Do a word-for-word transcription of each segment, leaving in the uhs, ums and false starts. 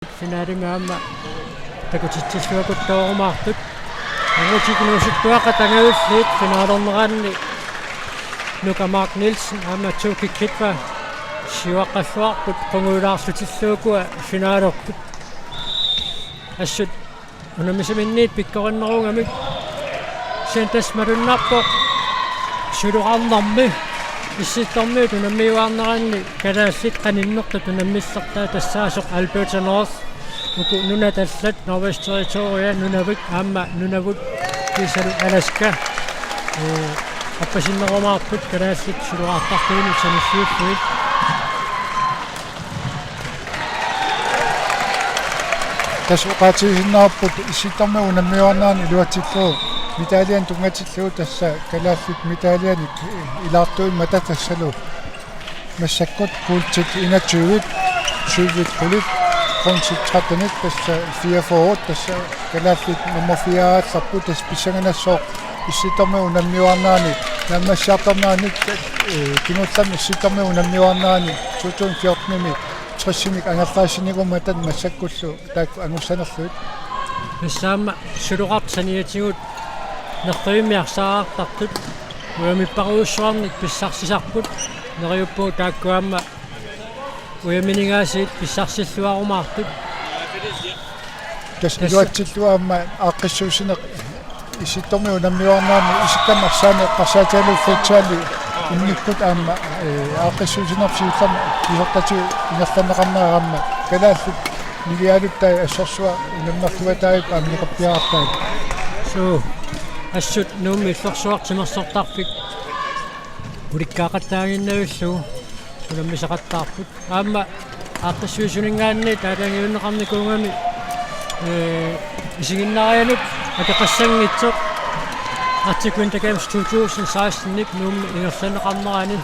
Finalimi aamma takutitsilluakuttoorumaartut. Angutit inuusuttuaqqat angajulliit finalerneranni Nuka Mark Nielsen aamma Tuki Kitva siuaqqalluarput qungujulaarlutillu ukua finalerput. Assut unammisaminniit pikkorinnerugamik kisianni tassa malunnarpoq suloqarnermi Issittormiut unammiuaarneranni kalaallit qaninnertut unammillertai tassaasoq Alberta North, uku nunat allat, Northwest Territories, Nunavik aamma Nunavut kiisalu Alaska. Ee, appasinnerumaarput kalaallit suloqartartuinut sanilliullugit. Tassa oqaatigisinnaarput Issittormiut unammiuaarnerani iluatsillugu medaljat tunngatillugu, tassa kalaallit medaljanik ilaartuimmata tassalu massakkut guldit enogtyve, sølvit qulit, bronzit trettenit, tassa fireogfyrre, tassa kalaallit nummer fire aallarput, tassa pissanganassaaq Issittormiut unammiuaarnerani naammassiartornerani, ee, kingullermi Issittormiut unammiuaarnerani to tusind fjortenimi tressimik angerlaassinnikuummata massakkullu taakku angussanerlugit. Tassa aamma suloqartut saniatigut nerrivimmi arsaartartut ujamippassuarnik pissarsisarput, neriuppugut taakku aamma ujaminik aasiit pissarsilluarumaartut. Tassa tassa iluatsillugu aamma aaqqissuussineq Issittormiut unammiuaarnerani isikkamik arsaanneq eqqarsaatigalugu futsali innikkut aamma, ee, aaqqissuussinerput siullermik pisortatigut ingerlanneqarnera aamma kalaallit niviarsiartai assorsuaq unammerluataat aamma neqerpiarartaat. Suu, assut Nuummi illorsuaq timersortarfik ulikkaaqattaaginnavillugu unammisaqattaarput. Aamma aaqqissuisuninngaanniit aalajangiunneqarnikuugami, ee, isiginnaarianut akeqassanngitsoq Arctic Winter Games to tusind seksten-ip Nuummi ingerlanneqarnerani,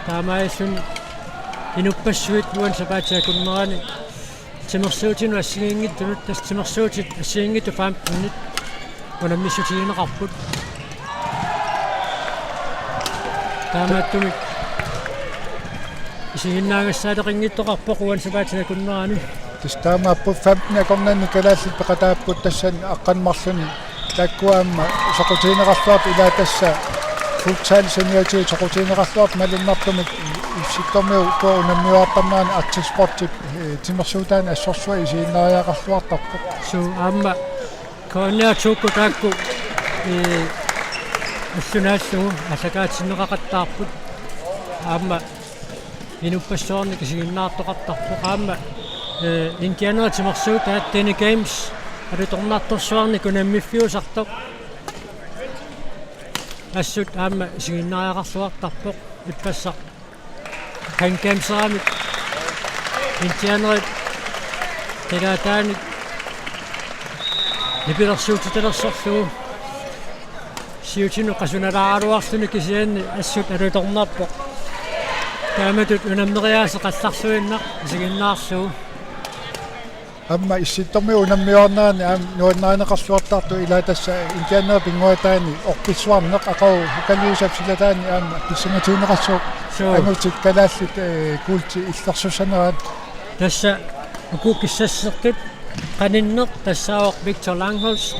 taamaalilluni inuppassuit uani sapaatip akunnerani timersuutinut assigiinngitsunut, tassa timersuutit assigiinngitsut femtenit unammissutigineqarput. Taamaattumik isiginnaagassaaleqinngitsoqarpoq uani sapaatip akunnerani. Tassa taamaapput femten akornanni kalaallit peqataapput tassani aqqaneq-marlunni. Taakkua aamma soqutigineqarluarput, ilaa tassa futsal saniatigut soqutigineqarluarput, malunnartumik Issittormiut ukua unammiuaartarnerani Arctic Sportsip, ee, timersuutaani assorsuaq isiginnaariaqarluartarpoq. Suu, aamma K N R to-kkut taakku, ee, ulloq naallugu aallakaatinneqaqattaarput. Aamma inuppassuarnik isiginnaartoqartarpoq. Aamma, ee, Indianerit timersuutaat Dene Games alutornartorsuarnik unammiffiusartoq assut aamma isiginnaariaqarluartarpoq. Ippassaq Pan Gameseramik Indianerit qilaataanik nipilersuutitalersorlugu siutinut qasunalaaraluarluni, kisianni assut alutornarpoq. Taamatut unammeriaaseq qallarluinnaq isiginnaarlugu. Aamma Issittormiut unammiuaarnerani aamma nuannarineqarluartartoq, ilaa tassa Indianerit pinnguaataani orpissuarneq, aqagu Hukalliusap silataani aamma pissangatigineqassaaq. Suu. Angutit kalaallit, ee, guldit illersussanerat. Tassa uku kissassertut qaninneq tassaavoq Victor Langholz,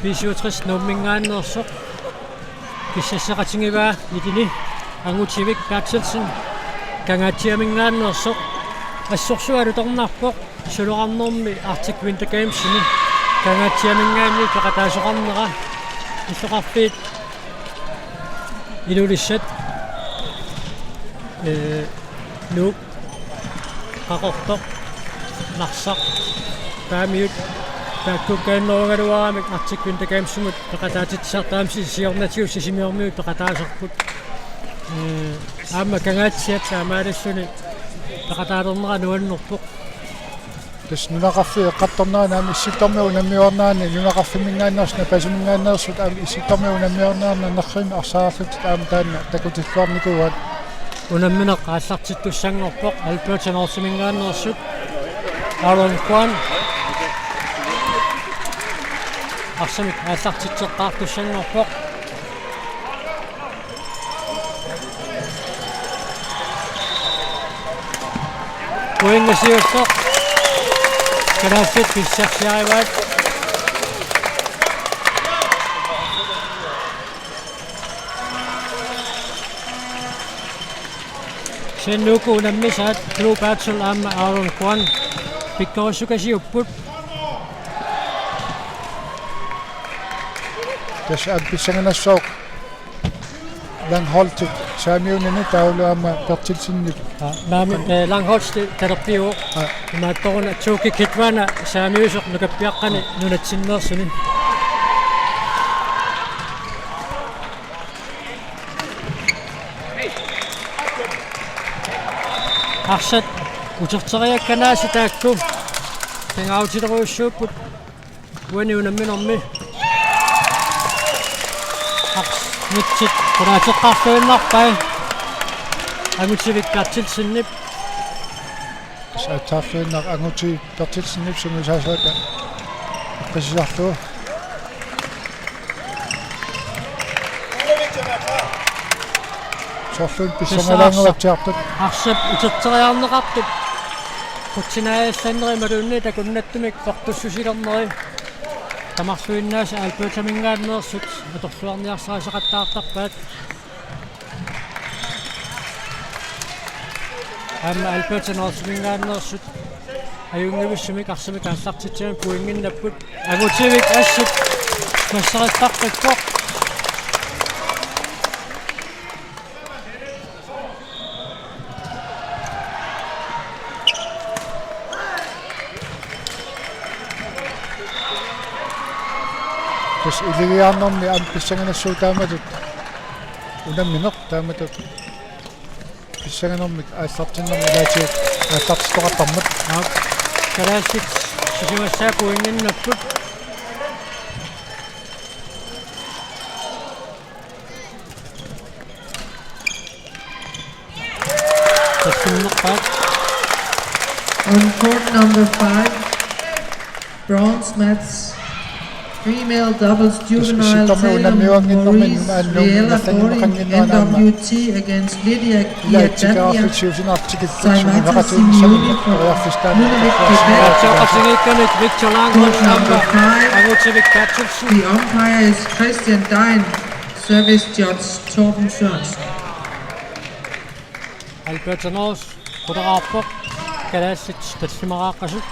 B syvogtres Nuumminngaanneersoq, kissasseqatigivaa ilini Angutivik Berthelsen Kangaatsiaminngaanneersoq. Assorsuaq alutornarpoq suloqarnermi Arctic Winter Gamesimi Kangaatsiaminngaanniit peqataasoqarnera. Illoqarfiit Ilulissat, ee, Nuuk, Qaqortoq, Narsaq, Paamiut, taakkuukkaannerugaluaramik Arctic Winter Gamesimut peqataatitsisartut aamma si-, siornatigut Sisimiormiut peqataasarput. Ee, aamma Kangaatsiaq taamaalilluni peqataalernera nuannerpoq. Tassa nunaqarfiit eqqartornerani aamma Issittormiut unammiuaarnerani nunaqarfimminngaanneersut, napasiminngaanneersut aamma Issittormiut unammiuaarnerani nerrivimmi arsaarlutik aamma taanna takutilluarnikuuaat. Unammineq aallartittussanngorpoq Alberta Northiminngaanneersut. Aaron Kwan arsamik aallartitseqqaartussanngorpoq. Pointi siulleq Kalaallit pissarsiarivaat. Sen uku unammisaat Blue Battle aamma Aaron Kwan pikkorissukasiupput. Tassa aamma pissanganassaaq Langholtip saamiunini taavalu aamma Berthelsenip. Aa, naamik, eh, Langholtip talerpiuvoq. Aa. Imaattoruna Tuukki Kitwana saamiusoq nukappiaqqani nunatsinneersuni. Arsat uterteriakkanaasi taakku. Pingaarutilerujussuupput. Uani unamminermi. Ars-, nutsit qulaateqqaarluinnarpai. Angutivik Berthelsenip. Saatsaarluinnaq Angutivik Berthelsenip sungiusaasuata. Qisisarlugu. Soorluuna pissangalaagivatsiarput. Arsap uterteriarneqartup. Qutsinaajallannerit imaluunniit takunnattumik portussusilerneri. Tamarluinnaasa Albertaminngaanneersut atorluarniarsarisaqattaartarpaat. Aamma Alberta Northiminngaanneersut ajunngivissumik arsamik aallartitsinnik pointinnapput. Angutivik assut massarissaqqikkoq. Tassa iligiarnermi aamma pissanganassaaq taamatut unammineq taamatut pissanganermik aallartinnermi ilaatigut aallartittoqartarmat. Aap. Kalaallit susimassaat pointinnapput. Tassunnerpaat. On court number five, bronze medals, female doubles juvenile, Taylor Maurice Viella Boarding, N W T, against Lydia Kiatania, Saimata Simeoni from Nunavik, Quebec. Court number five, the umpire is Christian Dein. Service judge Torben Sørensen. Alberta North quleraarpoq, kalaallit tallimaraaqqasut.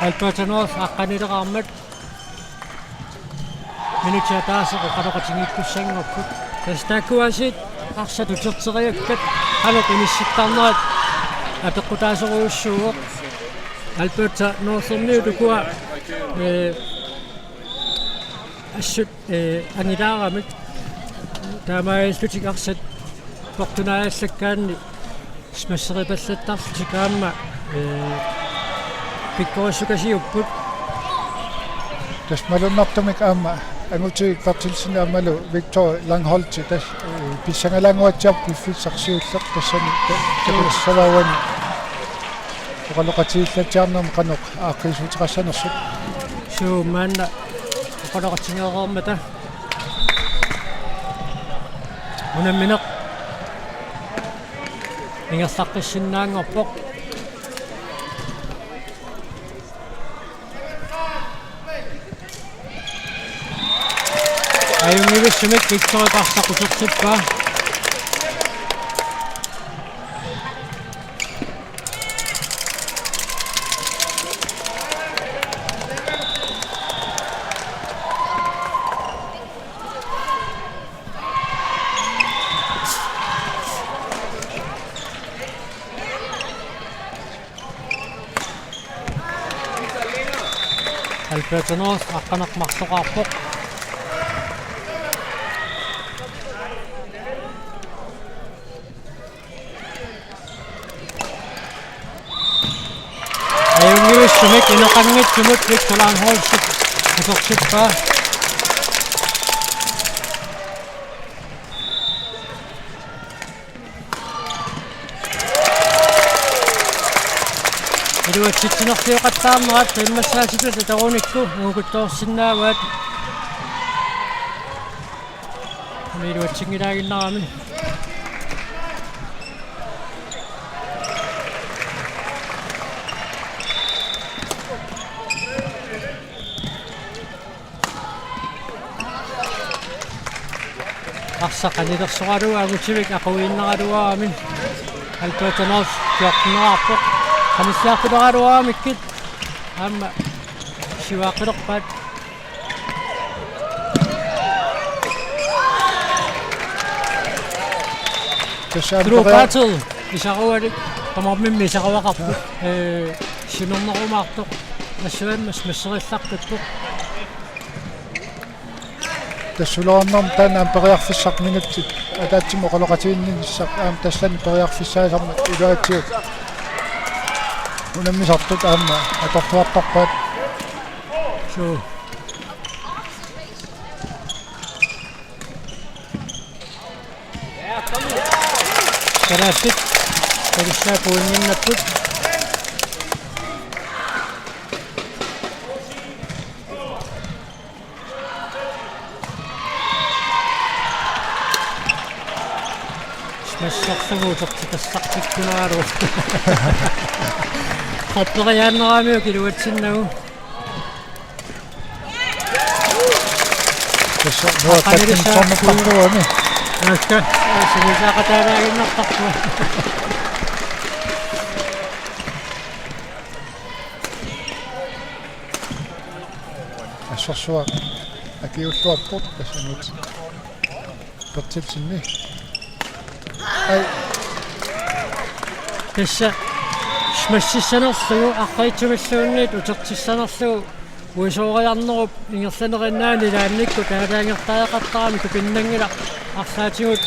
Alberta North aqqanileqaarmat. Minutsit ataaseq oqaloqatigiikkussanngorput. Tassa taakkuaasiit arsat uterteriakkat qanoq inissittarnerat apeqqutaasorujussuuvoq. Alberta Northimiut ukua, eh, assut, eh, angilaaramik. Taamaalillutik arsat portunaajallakkaanni masseripallattarlutik aamma, eh, pikkorissukasiupput. Tassa malunnartumik aamma Angutivik Berthelsen aammalu Victor Langholt tassa, eh, pissangalaannguatsiarput piffissaq siulleq tassani ta-, takutissalaaruani oqaloqatigiillatsiarnermi qanoq aaqqiissuteqassanersut. Suu, maanna oqaloqatigeereermata. Unammineq ingerlaqqissinnaanngorpoq. Ajunngivissumik Victorip arsaq utertippaa. Alberta North aqqaneq-marloqaarpoq. Ajunngivissumik inoqanngitsumut Victor Langholtip utertippaa. Iluatsitsinersioqattaarnerat immassaatitut atorunikku angukuttoorsinnaavaat. Iluatsinngilaannginnarami. Arsaq anilersoralugu angutivik aquiinnaraluarami. Alberta North fjorten-eraarpoq. Qanissiartuleraluaramikkit. Aamma siuaaqqilerpaat. Tassa Drew ampere- Bartel isarualik tamarmimmi isaruaqarpoq. Ee, sinernerumaartoq. Assuammas masserillaqqippoq. Tassuloornarmi taanna aamma periarfissaq minutsit ataatsimut oqaloqatiginnissaq aamma tassani periarfissaasarmat ilaatigut unammisartut aamma atorluartarpaat. Suu. Kalaallit. Kalaallit puinnginnapput. Smasherlugu utertitassartikkunaralugu. Qapperiaannaramiuk iluatsinnagu. Tassa nuattaqqinnissaarneqarluarami. Nakka. Sivisaqataalaaginnartarpoq. Assorsuaq akiulluarpoq tassanut. Berthelsenimi. Ai. Tassa smashissanerlugu, arraitsumilluunniit utertissanerlugu, uisooriarnerup ingerlaneriinnaani ilaannikkut taalaangertariaqartarami tupinnanngilaq arlaatigut,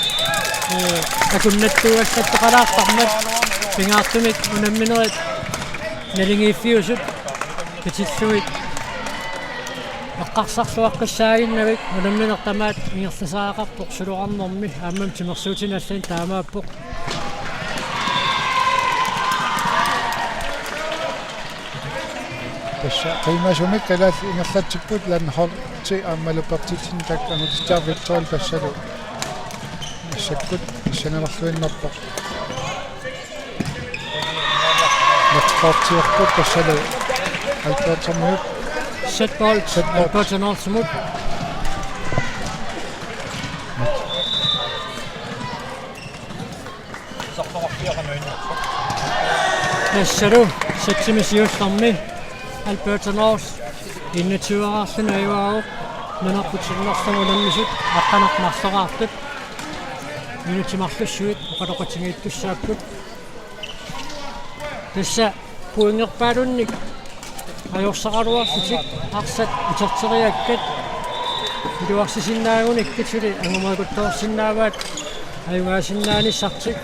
ee, akunnattuugallattoqalaartarmat pingaartumik unamminerit naligiiffiusut katillugit eqqarsarluaqqissaaginnavik unammineq tamaat ingerlasariaqarpoq sulorarnermi aammami timersuutini allani taamaappoq. Tassa qiimasumik kalaallit ingerlatsipput Langholti aammalu Berthelsen taakku angutitsiarput tassalu. Massakkut pissanganarluinnarpoq. Matchboxiorput tassalu Albertamiut. Setbold. Setbold. Alberta Northimut. Tassalu seksimi siullermi Alberta North enogtyve-raarluni ajugaavoq. Nunarput sinnerlugu unammisut aqqaneq-marloraartut. Minutsit marlussuit oqaloqatigiittussaapput. Tassa pointerpaalunnik ajorsaraluarlutik arsaq uterteriakkat iluarsisinnaagunikkit suli angumaguttoorsinnaavaat ajugaasinnaanissartik.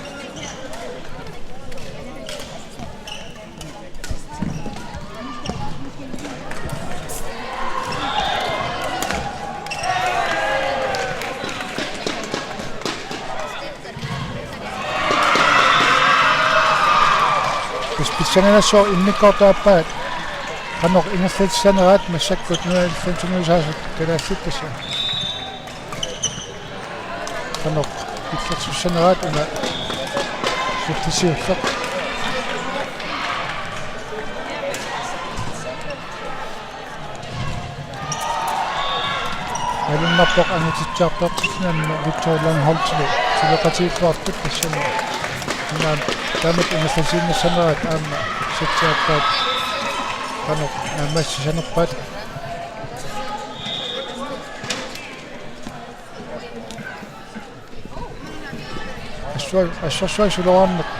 Tassa pissanganassaaq immikkoortup aappaat qanoq ingerlatissaneraat massakkut nunat femten-iusaasut kalaallit tassa. Qanoq illersussaneraat una syvogtyve-ullutik. Malunnarpoq angutitsiartortitsinanni Victor Langholtimi suleqatigiilluartut tassani. Una taamatut ingerlatiinnassaneraat aamma setsiaappaat qanoq naammassisanerpaat. Assua-, assorsuaq suloraarneq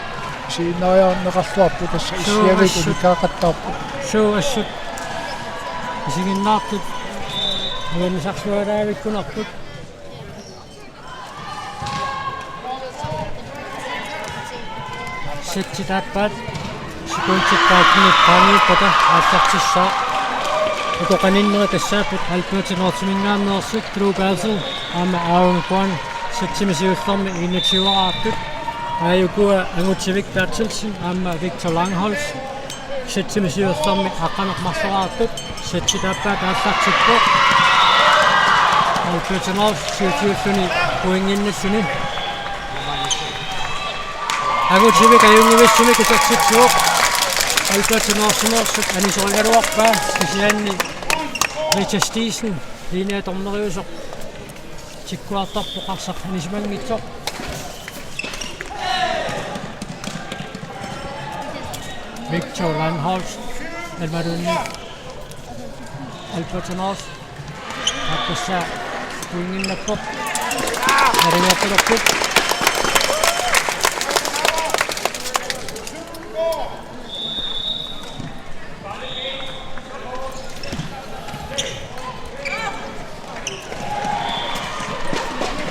isiginnaariarneqarluarpoq tassa. Suu, issiavik assut. Unikkaaqattaarpoq. Suu, assut. Isiginnaartut. Nuannisarluaraavikkunarput. Setsit aappaat. Sekundit taakkunani qaangiuppata aallartissaaq. Uku qaninneri tassaapput Alberta Northiminngaanneersut Drew Bartel aamma Aaron Kwon setsimi siullermi enogtyve-raartut. Aajukua angutivik Berthelsen aamma Victor Langholdt. Sætsimik siullermik aqqaneq-marloraartut, sætsit aappaat aallartippoq. Alberta North syvogtyve-llutik pointinnissuni. Angutivik ajunngivissumik utertitsivoq. Alberta North-imeersut anisorigaluarpaa, kisianni Richard Steensen linjaa dommeriusoq tikkuartarpoq arsaq anisimanngitsoq. Victor Langholt, Alberta North. Aappassaq pointinnappoq. Naligiinnarput.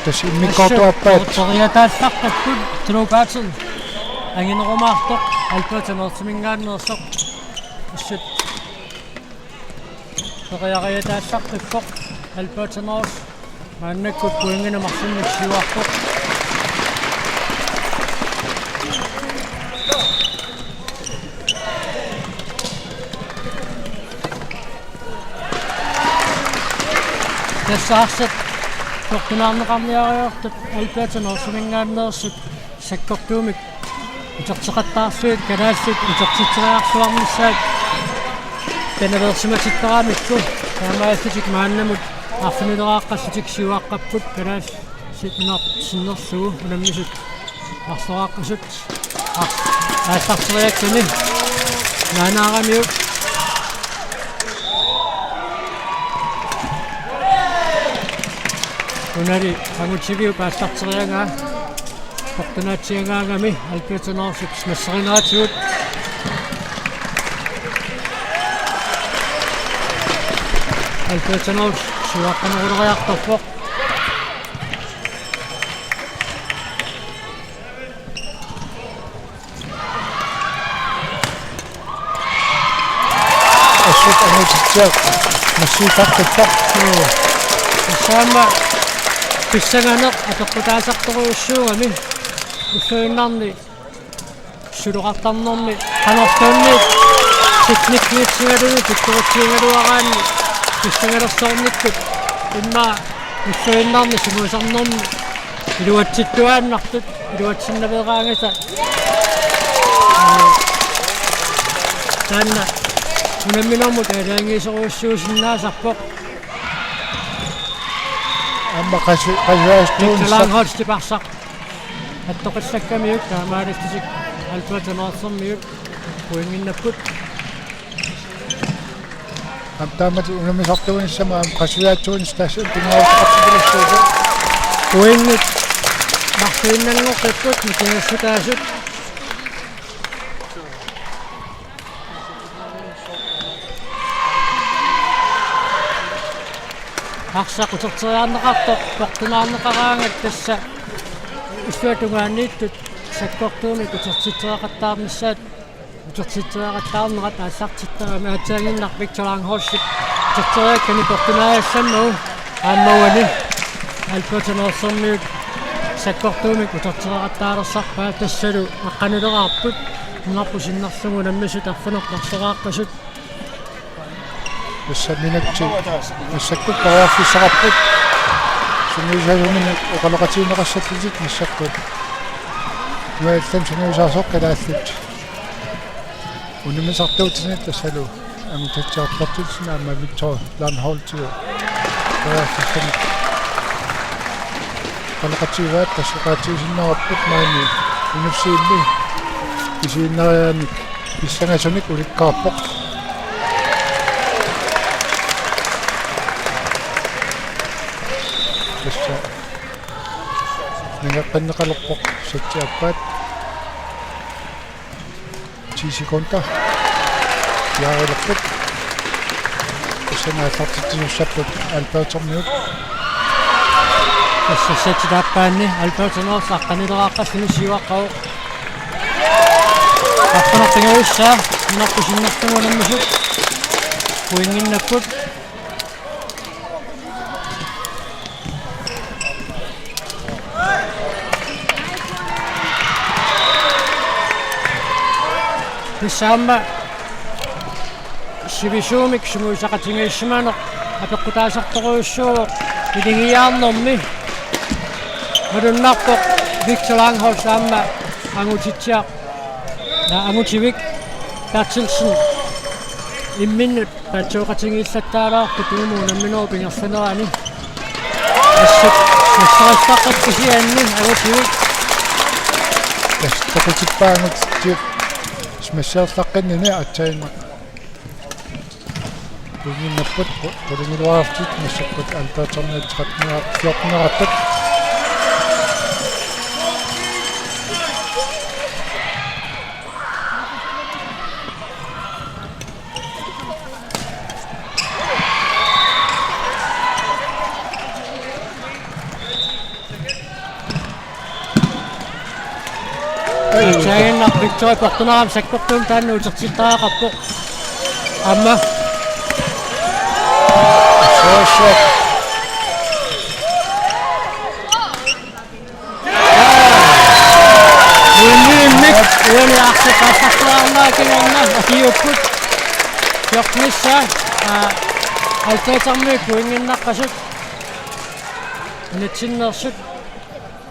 Tassa immikkoortup aappaat. Periataallarput True Battle. Anginerumaartoq Alberta North-iminngaanneersoq. Assut. Periariataallarput Alberta North. Maannakkut pointinik marlunnik siuarpoq. Tassa arsaq toqqunaarneqarniariartut Alberta North-iminngaanneersut sakkortuumik uterteqattaarlugit kalaallit utertitseriarluarnissaat pinaveersimatipparamikku, taamaalillutik maannamut arfinileqaqqallutik siuaqqapput kalaallit sinner-, sinnerlugu unammisut marloraqqasut aallarteriakkani naanaaramiuk. Unali Angutiviup aallarteriagaa. Portunaatsiagaangami Alberta North-ip nasserineratigut. Alberta North siuaqqaneruleriartorpoq. Assut Angutitsiaq nassiuteqqippoq. Joo. Tassami pissanganeq apeqqutaasartorujussuugami. Ulluinnarni suloqartarnermi qanorluunniit teknikkiutsigaluni pittorutsigaluaraanni pissangalersornikkut immaqa ulluinnarni sungiusarnermi iluatsittuaannartut iluatsinnaveeraangata. Taanna unamminermut aalajangiisorujussuusinnaasarpoq. Aamma qasu-, qasuaastuunissaq. Victor Langholtip arsaq attoqallakkamiuk taamaalillutik Alberta North-imiut pointinnapput. Aamma taamatut unammisartuunissamut aamma qasujaatsuunissaq tassa pingaartitaqartilersuuvoq. Pointit marluinnanngoqqipput mikigassutaasut. Arsaq uterteriarneqartoq portunaarneqaraangat tassa illuatungaaniittut sakkortuumik utertitseriaqattaarnissaat utertitseriaqattaarnerat aallartittarami aatsaannguaq Victor Langholtip uterteriakkani portunaajallammagu aamma uani Alberta North-imiut sakkortuumik utertereqattaalersorpaat tassalu aqqanileraarput nunarput sinnerlugu unammisut arfineq-marloraaqqasut. Tassa minutsit massakkut periarfissaqarput. Sungiusaasunik oqaloqatigineqassallutik massakkut. Nuallam sungiusaasoq kalaallit unammisartuutinik tassalu Angutatsiaq Albertsen aamma Victor Langholtiup periarfissanik oqaloqatigivaat, tassa oqaatigisinnaarput maani uniffiilli isiginnariaanik pissangasunik ulikkaarpoq. Tassa nangeqqinneqalerpoq sætsit aappaat. Ti sekunder. Piareerput. Tassa aallartitsisussaapput Albertamiut. Tassa sætsit aappaanni Alberta North aqqanileraqqalluni siuaqqavoq. Arfineq-pingajussaa nunarput sinnerlugu unammisut pointinnapput. Tassa aamma Sivisuumik sungiusaqatigiissimaneq apeqqutaasartorujussuuvoq, ilingiaarnermi malunnarpoq Victor Langhoff aamma Angutitsiaq, aa, Angutivik Berthelsen imminnut paatsuuqatigiillattaalaarput tunumut unamminerup ingerlanerani. Assut smasserissaqqat kisianni Angutivik. Tassa takutippaangut tiup smasserisaqqinnini aatsaannaq pointinnapput qu-, qulingiluaartut massakkut Albertermiut tretten fjorten-erput. Aatsaannaq Victor Portunaram sakkortuumik taanna utertittariaqarpoq. Aamma. Soo, soo. Uani imminnut, uani arsaq qassartuarnaa kingorna akiupput. Fjortenissa, aa, Albertermiut pointinnaqqasut. Unitsinneersut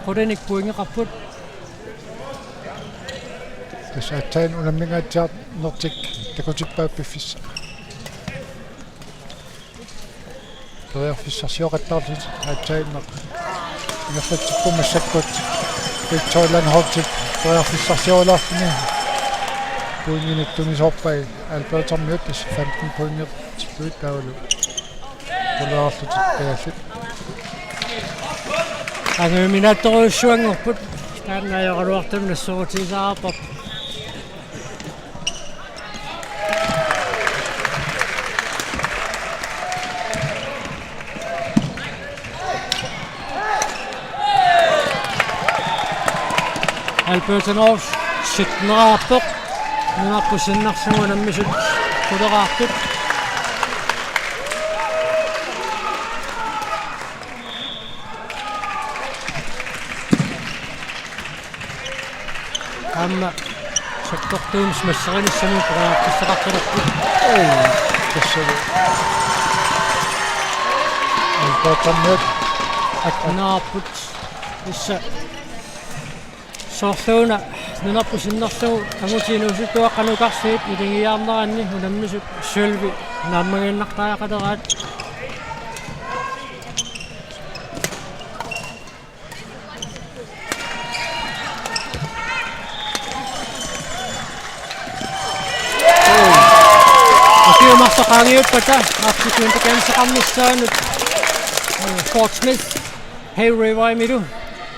qulinik pointeqarput. Tassa aatsaat unammingaatsiarnertik takutippaa piffissaq. Periarfissarsioqattaarlutik aatsaannaq. Ingerlatsipput massakkut Victor Langhoffip periarfissarsiorlaarluni. Pointinut tunisoorpai Albertermiut, tassa femten pointit taavalu. Pulaarlutik tagallit. Anguminaattorujussuanngorput. Taanna ajoraluartumik nassuerutigisariaqarparput. Alberta North sytten-erpoq. Nunarput sinnerlugu unammisut quleraartut. Aamma sakkortuumik smasserinissamut periarfissaqartalerput. Oi, tassali. Albertermiut attennerput. Tassa soorluuna nunarput sinnerlugu Angutit inuusuttuaqqat nukarliit ilingiaarneranni unammisut sølvi naammagiinnartariaqaleraat. Akiumarsaqaangiuppata Arctic Winter Games-eqarnissaanut, eh, Fort Smith Hay River-imilu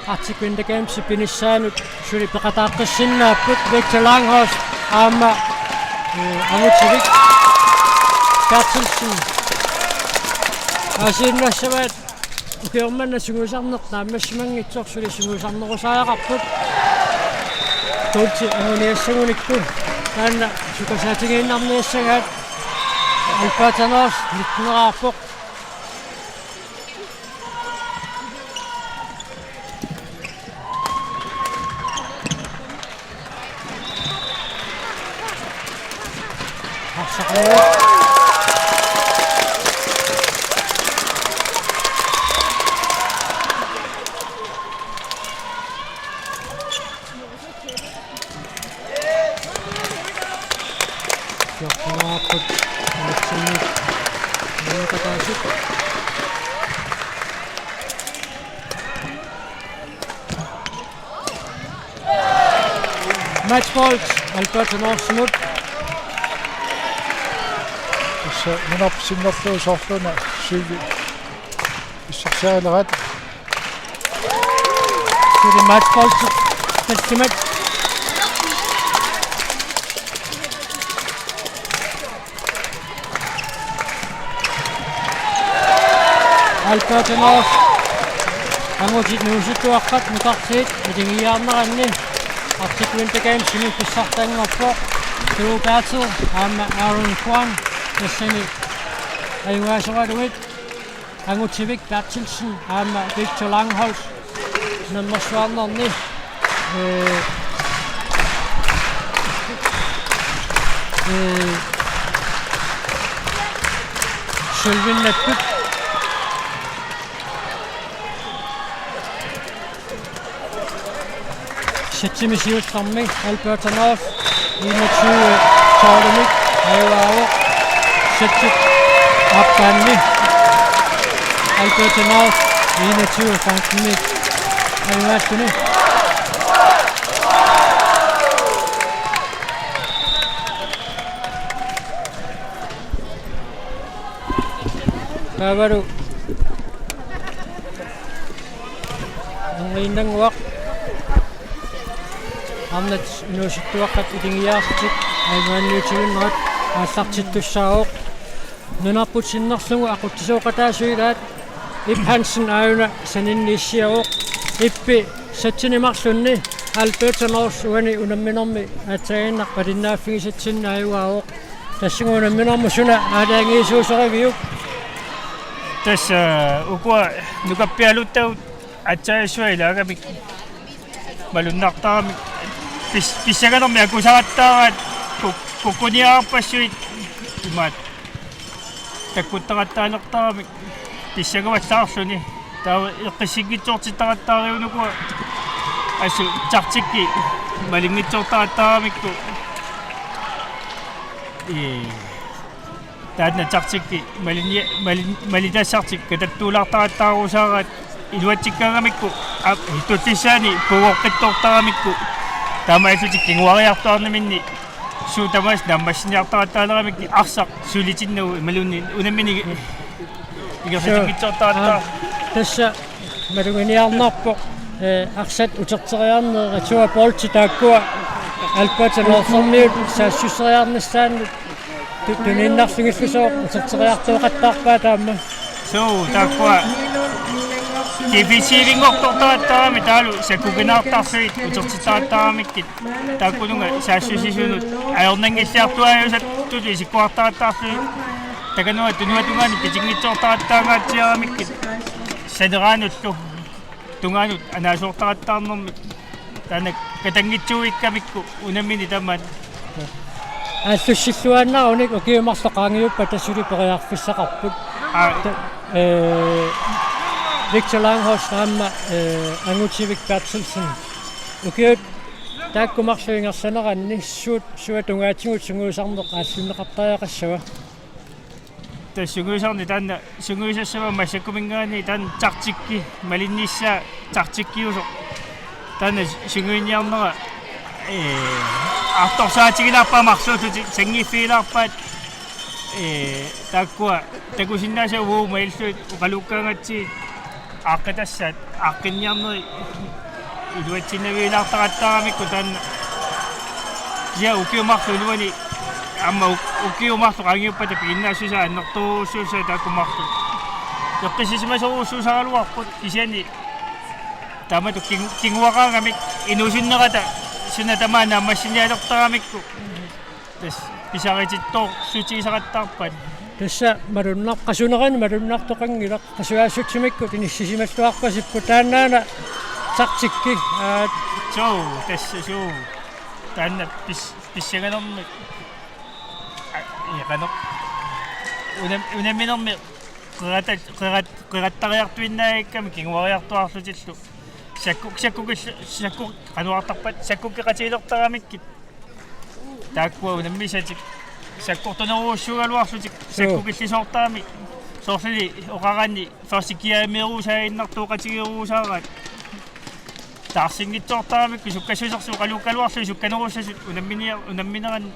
Arctic Winter Games-ip pinissaanut suli peqataaqqissinnaapput. Victor Langhoff aamma, eh, Angutivik Berthelsen aasiinnassavaat. Ukioq manna sungiusarneq naammassimanngitsoq suli sungiusarnerusariaqarput. Tunti anguniassagunikku taanna sukasaatigiinnarniassagaat. Alberta North nitten-erpoq. Matchbold, Alberta Northimut. Tassa nunarput sinnerlugu soorluuna syvi pissarsiarileraat. Suli matchbold, tallimat. Alberta North. Angutit inuusuttuaqqat nukarliit ilingiaarneranni Arctic Winter Games-imi pissartanngorpoq. Drew Battle aamma Aaron Kwan tassani ajugaasoraluit. Angutivik Berthelsen aamma Victor Langhoff unammersuarnerni, ee, ee, Sølvinnattut. Sætsimi siullermi Alberta North enogtyve tolv-imik ajugaavoq. Sætsit aappaanni Alberta North enogtyve femten-imik ajugaalluni. Taavalu Angiinnannguaq. Arnat inuusuttuaqqat ilinniarlutik ajugaanniutiginnerat aallartittussaavoq. Nunarput sinnerlugu aqutsisooqataasut ilaat Ip Hansen aajuna saninniissiavoq. Ippi sætsini marlunni Alberta North uani unamminermi aatsaannguaq malinnaaffigisatsinni ajugaavoq. Tassunga unamminermut suna aalajangiisuusoriviuk? Tassa ukua nukappialuttagut aatsaannguaq ilaagamik malunnartaramik pis-, pissanganermik akusaqattaaraat kuk-, kukkuniarpassuit imaat takkuttaqattaalertaramik pissanguallaarluni. Taava eqqissinngitsoortittaqattaariunukua assut taktikki malinngitsoortaqattaaramikku. Ee, taanna taktikki malinni-, malin-, malitassartik katattuulaartaqattaarusaaraat iluatsikkaangamikku, ap-, tullissaani puugoqqittoortaramikku. Taamaallutik kinguariartuarniminni suut tamaasa naammassiniartaqattaalerammik arsaq sulitinnagu imaluunniit unammineq ingerlatinngitsoortaqattaar. Tassa maluginiarnarpoq, ee, arsaq uterteriarneq, returbolti taakkua Alberta Northimiut saassusseriarnissaannut tu-, tuniinnarlugillusooq uterteriartueqattaarpaat aamma. Suu, taakkua defensivinngortortaqattaarami taavalu sakkukinaartarlugit utertitaqattaaramikkit. Taakkununnga saassussisunut ajornanngilliartuaajusattut isikkoqartaqattaarlugit. Takanunga tunuatungaani pitinngitsoortaqattaangaatsiaramikkit. Saneraanullu tungaanut anaasoortaqattaarnermik. Taanna katanngitsuuikkamikku unammineq tamaat. Aallussilluaannarunik ukiut marluk qaangiuppata suli periarfissaqarput. Aa. Ta-, ee, Victor Langhoff aamma, ee, Angutivik Berthelsen. Ukiut taakku marluk ingerlaneranni suut, suut tungaatigut sungiusarneq aallunneqartariaqassava? Tassa sungiusarneq taanna sungiusassava massakkuminngaanniit taanna taktikki malinnissaa taktikkiusoq. Taanna sungiunniarnera, ee, artorsaatigilaarpaat marluullutik sanngiiffigilaarpaat, ee, taakkua takusinnaasavut uuma illui oqaluukkaangatsigit aaqqitassaat aaqqinniarneri iluatsinnavigilaartaqattaaramikku taanna. Kisianni ukiut marluk iluani aamma uk-, ukiut marluk qaangiuppata piginnaassusaa annertoorujussuussaaq taakku marluk. Eqqissisimasorujussuusaraluarput kisianni taamatut kingu-, kinguaqaangamik inuusunnerata suna tamaat naammassinialertaramikku. Tassa pisaritittoorsuutigisaqattaarpaat. Tassa malunnaq-, qasunerani malunnartoqanngilaq, qasujaassutsimikkut inissisimalluarpasipput taannaana taktikki. Aa. Suu, tassa suu. Taanna pis-, pissanganermik. Aa, iqanoq. Unam-, unamminermi qeqata-, qeqat-, qeqattariartuinnaagakkami kinguariartuaarlutillu. Sakkuk-, sakkukillu-, sakkuk-, qanuartarpat sakkukkeqatigilertaramikkit. Taakkua unammisatik sakkortunerujussuugaluarlutik. Suu. Sakkukillisoortarami soorluli oqaraanni første gear-imeeruusaaginnartooqatigiiruusaaraat. Taarsinngitsoortaramikku sukkassusersut oqaluukkaluarlugit sukkanerussasut unamminiar-, unammineranni.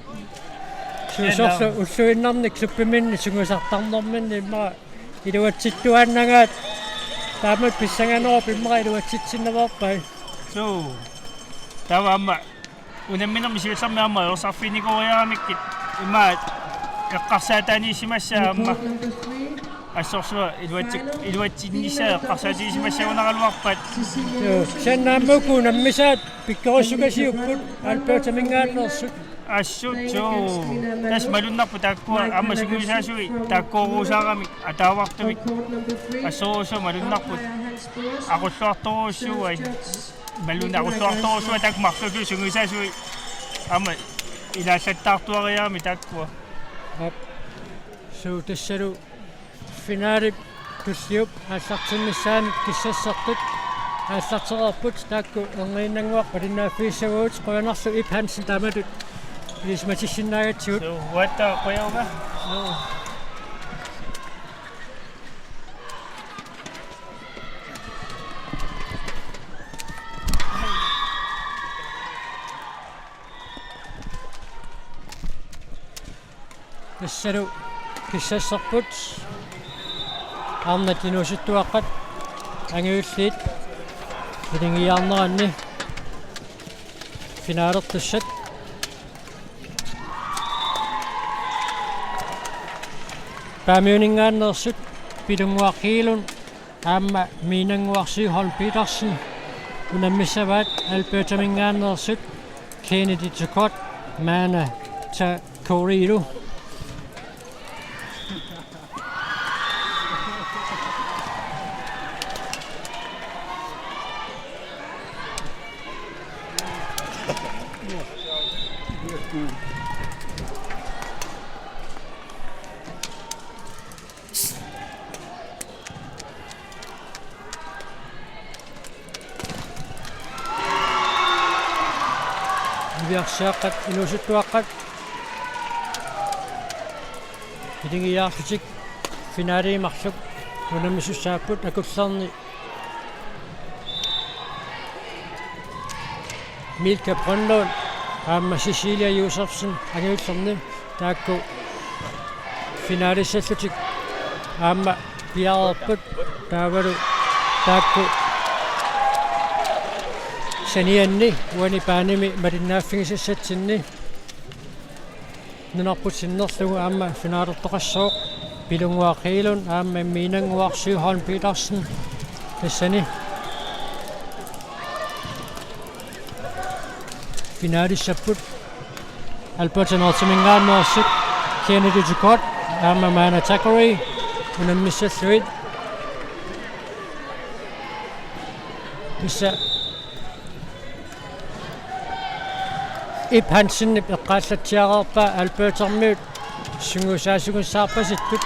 Suu, soorlu ulluinnarni klubbiminni sungiusartarnerminni immaqa iluatsittuaannagaat taamatut pissanganerup immaqa iluatsitsinnaveerpai. Suu. Taava aamma unamminermi siullermi aamma ersarfinikoriaramikkit immaqa eqqarsaataaniissimassaaq aamma. Assorsuaq iluatsi-, iluatsinnissaa eqqarsaatigisimagaluarpaat. Suu, kisianni aamma uku unammisaat pikkorissukasiupput Albertaminngaanneersut. Assut, suu. Tassa malunnarpoq taakkua aamma sungiusaasui taakkooruusaaramik ataavartumik. Assorsuaq malunnarpoq. Aqulluartorujussuuai. Imaluunniit aqulluartorujussuuai taakku marluullutik sungiusaasui aamma ilaallattaartuariaramik taakkua. Aap. Suu, tassalu Finalip tulliup aallartinnissaanut kissassertut aallartereerput, taakku erniinnannguaq malinnaaffigissagutsigu. Qujanarlu Ib Hansen taamatut ilisimatissinnaagatsigut. Suu, uatta qujavuga. Tassalu kissasserput. Arnat inuusuttuaqqat angajulliit ilingiarneranni finalertussat. Paamiuninngaanneersut Pilunnguaq Hegelund aamma Miinannguaq Sygholm Petersen unammissavaat, Albertaminngaanneersut Kennedy Tukot, Maana Takorilu. Niviarsiaqqat inuusuttuaqqat ilingiarlutik finalimi marluk unammisussaapput, akullerni Milka Brønlund aamma Cecilia Josefsen angajullerni taakku finalissallutik aamma piareerput, taavalu taakku sanianni uani baanimi malinnaaffigisassatsinni nunarput sinnerlugu aamma finalertoqassooq Pilunnguaq Hegelund aamma Miinannguaq Sygholm Petersen. Tassani finalissapput Alberta Northiminngaanneersut Kennedy Tukot aamma Maana Takori unammissallugit. Tassa Ib Hansenip eqqaallatsiareerpaa Albertermiut sungiusaasugissaarpasittut,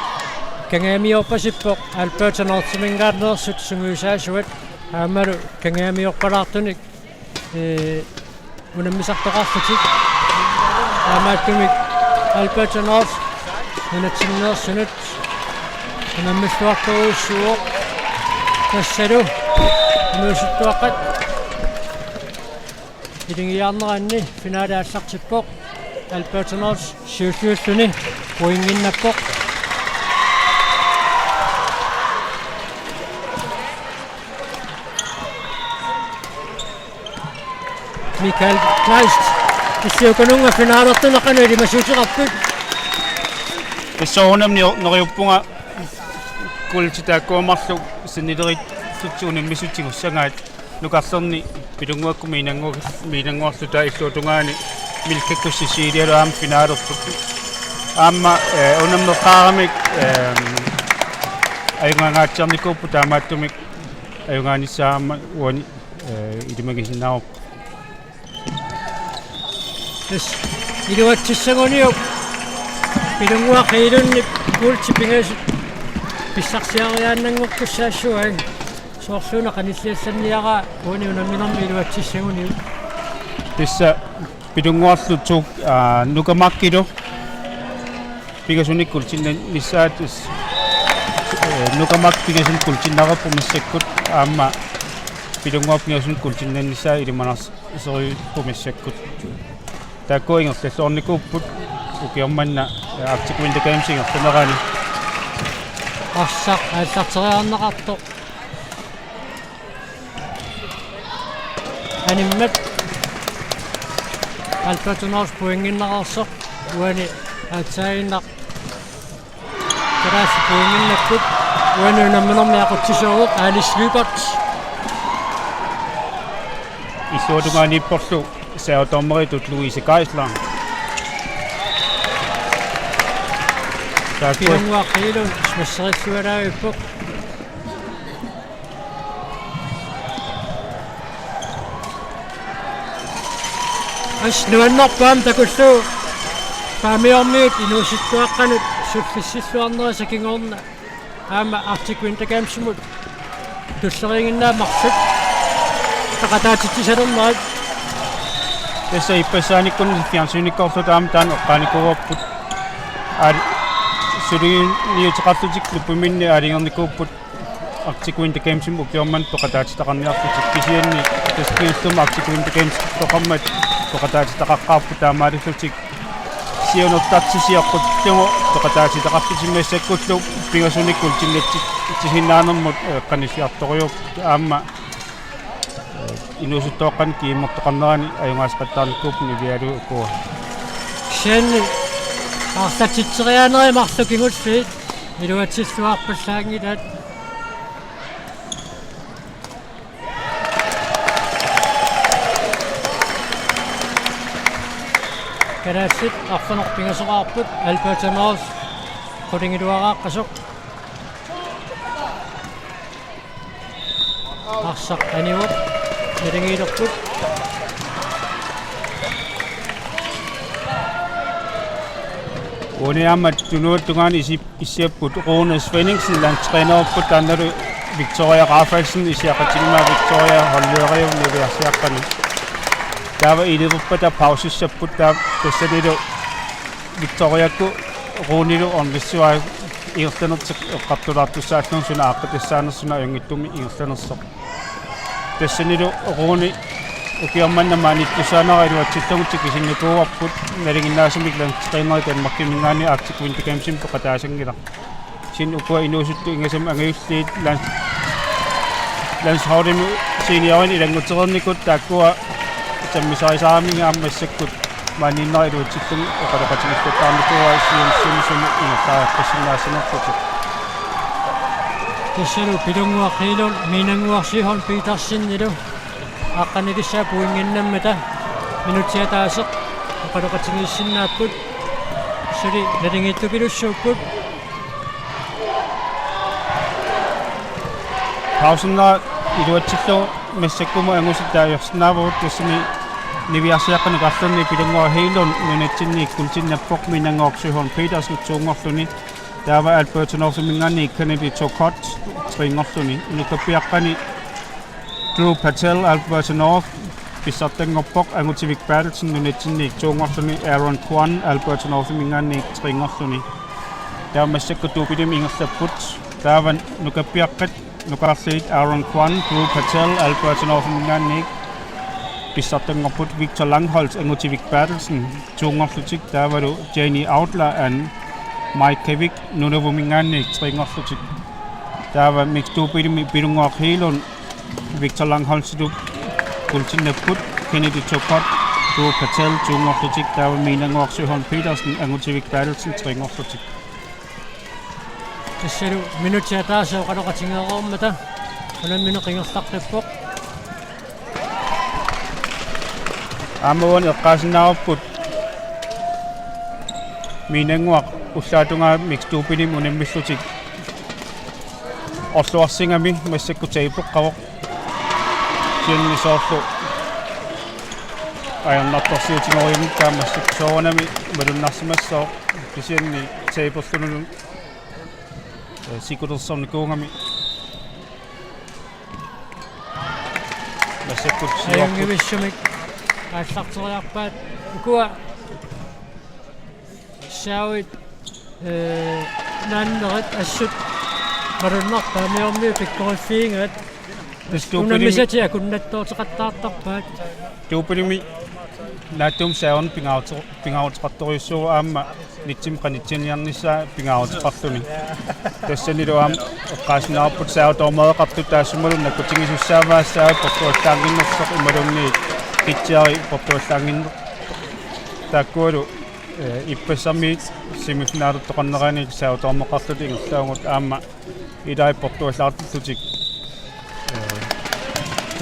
kangaamiorpasippoq Alberta Northiminngaanneersut sungiusaasuat aammalu kangaamiorpalaartunik, ee, unammisartoqarlutik. Taamaattumik Alberta North nunatsinneersunut unammilluartorujussuuvoq. Tassalu inuusuttuaqqat ilingiarneranni finale aallartippoq. Alberta North siulliulluni pointinnappoq. Michael Kleist, issiukanunnga finalertuneqanu ilimasuuteqarput. Tassuunamni neriuppunga kuulti taakkua marluk sinnilerit sutsuunim misutigussagaat. Nukarlerni Pilunnguakkut Miinannguaq-, Miinannguarluta illuatungaani Milkakkut Cecilialu aamma finalerput. Aamma, eh, unammeqqaaramik, eh, ajugaangaatsiarnikuupput, taamaattumik ajugaanissaa aamma uani, eh, ilimagisinnaavarput. Tassa iluatsissaguniuk Pilunnguaq Hegelundip kuulti pingasut pissarsiariaannanngortussaassuai. Soorluuna qanilliallanniaraa uani unamminermi iluatsissaguniuk. Tassa Pilunnguarlu to, aa, Nuka Markilu pingasunik kuultinnanissaat, eh, Nuka Mark pingasunik kuultinnareerpoq massakkut, aamma Pilunnguaq pingasunik kuultinnanissaa ilimanarsereerpoq massakkut. Taakku ingerlalluarnikuupput ukioq manna, eh, Arctic Winter Games ingerlanerani. Arsaq aallarteriarneqartoq. Animmat Alberta North pointinnareersoq, uani aatsaaginnaq kalaallit pointinnapput, uani unamminermi aqutsisuuvoq Alice Lyberth. Illuatungaaniipporlu saartormeritut Louise Geisler. Taakku Pilunnguaq Hegelund smasserillualaavippoq. Assut nuannerpoq aamma takullugu Paamiormiut inuusuttuaqqanut sullississuarnerisa kingorna. Aamma Arctic Winter Games-imut tulleriiginnaapput marluk peqataatitsisalernerat. Tassa ippassaanikkut fjernsynnikkoorluta aamma taanna eqqaanikuuarput. Aali suliiniuteqarlutik klubbiminni aalajangernikuupput Arctic Winter Games-imut ukioq manna peqataatitaqarniarlutik, kisianni tassa kingullermik Arctic Winter Games-toqarmat peqataatitaqaqqaarput taamaalillutik siunertartut sioqqullugu peqataatitaqarlutik massakkullu pingasunik guldinnatsitsisinnaanermut, eh, qanilliartorujuupput aamma, eh, inuusuttooqqanik GM-ertoqarnerani ajugaasaqattaarnikuupput Nivialu ukua. Kisianni arlaatitseriaanerit marluk kingulliit iluatsilluarpallaanngilaat. Kalaallit arfineq-pingasoqarput, Alberta North qulingiluaraaqqasoq. Arsaq anivoq, naligiilerput. Uani aamma tunuata tungaanut isi- issiapput Rune Svenningsen, landstrænerput, taannalu Victoria Rafaelsen, issiaqatigiinni Victoria Holleriup niviarsiaqqani. Taava iliverpata pausissapput, taava tassanilu Victoriakkut Runelu ornissavai ingerlanertik eqqartulaartussaalluni suna aaqqitassaanersoq, suna ajunngitsumik ingerlanersoq. Tassanilu Rune ukioq manna maaniittussaanera iluatsillugu tikisinnikuuarput, nalinginnaasumik landstrænerit Danmarkiminngaanniit Arctic Winter Games-imut peqataasanngilaq. Kisianni ukua inuusuttut ingasammik angajulliit lands-, landsholdimut seniorinik ilanngutereernikut taakkua sammisarisaramigit aamma massakkut maaniinnera iluatsillugu oqaloqatigiillattaarnikuuaat siunissami sumut ingerlariaqqissinnaassanerlutik. Tassalu Pilunnguaq Hegelund Miinannguaq Søholm Petersenilu aaqqannilissaa pointinnginnamata minutsit ataaseq oqaloqatigiissinnaapput, suli naligiittupilussuupput. Pausinnera iluatsillugu massakkumut angusat taagorsinnaavagut, tassani niviarsiaqqanik arlunni Pilunnguaq Hegelund nunatsinniit guldinngorpoq, Miinannguaq Søholm Petersen toonngorluni. Taava Alberta Northiminngaanniit Kennedy Tokot trinngorluni. Nukappiaqqani Drew Patel, Alberta North, pissartanngorpoq, Angutivik Berthelsen nunatsinniit toonngorluni, Aaron Kwan, Alberta Northiminngaanniit trinngorluni. Taava massakkut duubbelimik ingerlapput. Taava nukappiaqqat nukarliit Aaron Kwan, Drew Patel, Alberta Northiminngaanniit pissartanngorput, Victor Langholt, Angutivik Berthelsen toonngorlutik, taavalu Janie Audler and Mike Kevik Nunavuminngaanniit trinngorlutik. Taava mixed doublemik Pilunnguaq Hegelund Victor Langholtip guldinngorput, Kennedy Tokot, Drew Patel toonngorlutik, taava Miinannguaq Søholm Petersen, Angutivik Berthelsen trinngorlutik. Tassalu minutsit ataaseq oqaloqatigereermata unammineq ingerlaqqippoq. Aamma uani eqqaasinnaavarput Miinannguaq ullaap tungaa mixed doublemik unammillutik orluarsigami massakkut tabeqqavoq. Kisianni soorlu ajornartorsiutigerujummikkaa massakkut soorunami malunnarsimassooq, kisianni taberlunullu, eh, sikulersornikuugami. Massakkut siorput. Ajunngivissumik aallarteriarpaat. Ukua saavit, eh, naannerit assut malunnarpaat, aammiormiut pikkoriffigigaat. Tassa duubbelimik, unammisatik akunnattoorteqattaartarpaat. Duubbelimik naatsumik saavinik pingaarto-, pingaaruteqartorujussuuvoq, aamma nitsimik qanittiniarnissaa pingaaruteqarluni. Tassanilu aamma eqqaasinnaavarput saavi dommeriuteqartut taassumalu nakkutigisussaavaat saavi portuallaannginnersoq imaluunniit kitiari portuallaannginneq. Taakkulu, eh, ippassamit semifinalertoqarnerani saavi dommeqarlutik ingerlaagut, aamma ilai portuallaartullutik, eh,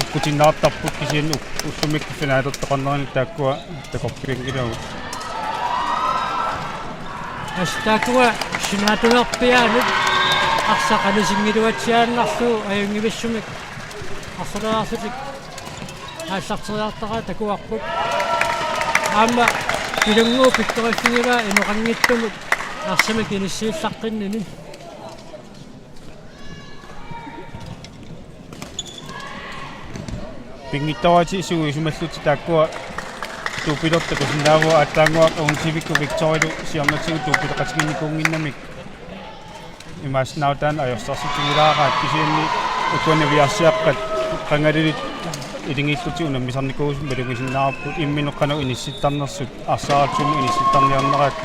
ukkutiinnartarput, kisianni uk-, ullumikkut finalertoqarnerani taakkua takorpianngilagut. Assut taakkua sinaatunerpiaanut arsaq anisinngiluatsiaannarlugu ajunngivissumik arsaleriarlutik aallarteriartaraat takuarput. Aamma Pilunnguup pikkoriffigivaa inoqanngitsumut arsamik inissiillaqqinnini. Pinngitsoorati suut isumallutik taakkua dubbelortut takusinnaavaat, aatsaannguaq Aunsivikku Victorilu siornatigut dubbeloqatigiinnikuunnginnamik imaassinnaavoq taanna ajorsarsiutigilaaraat, kisianni ukua niviarsiaqqat qangalili ilingiillutik unammisarnikuusut malugisinnaavarput imminut qanoq inissittarnersut, arsaartut inissittarniarnerat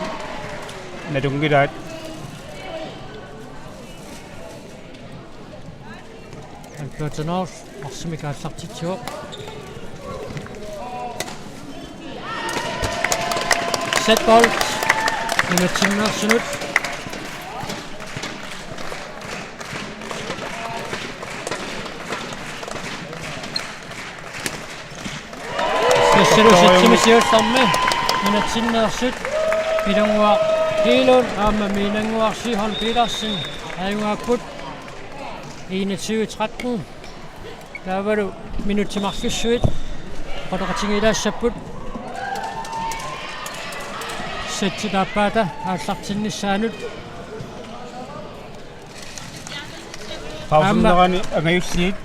nalunngilaat. Alberta North arsamik aallartitsivoq. Set bold. Nunatsinneersunut. Tassalu setimi siullermi nunatsinneersut Pilunnguaq Hegelund aamma Miinannguaq Søholm Petersen ajugaapput enogtyve tretten. Taavalu minutsit marlussuit oqaloqatigiilaassapput. Settit aappaata aallartinnissaannut. Pausinerani angajulliit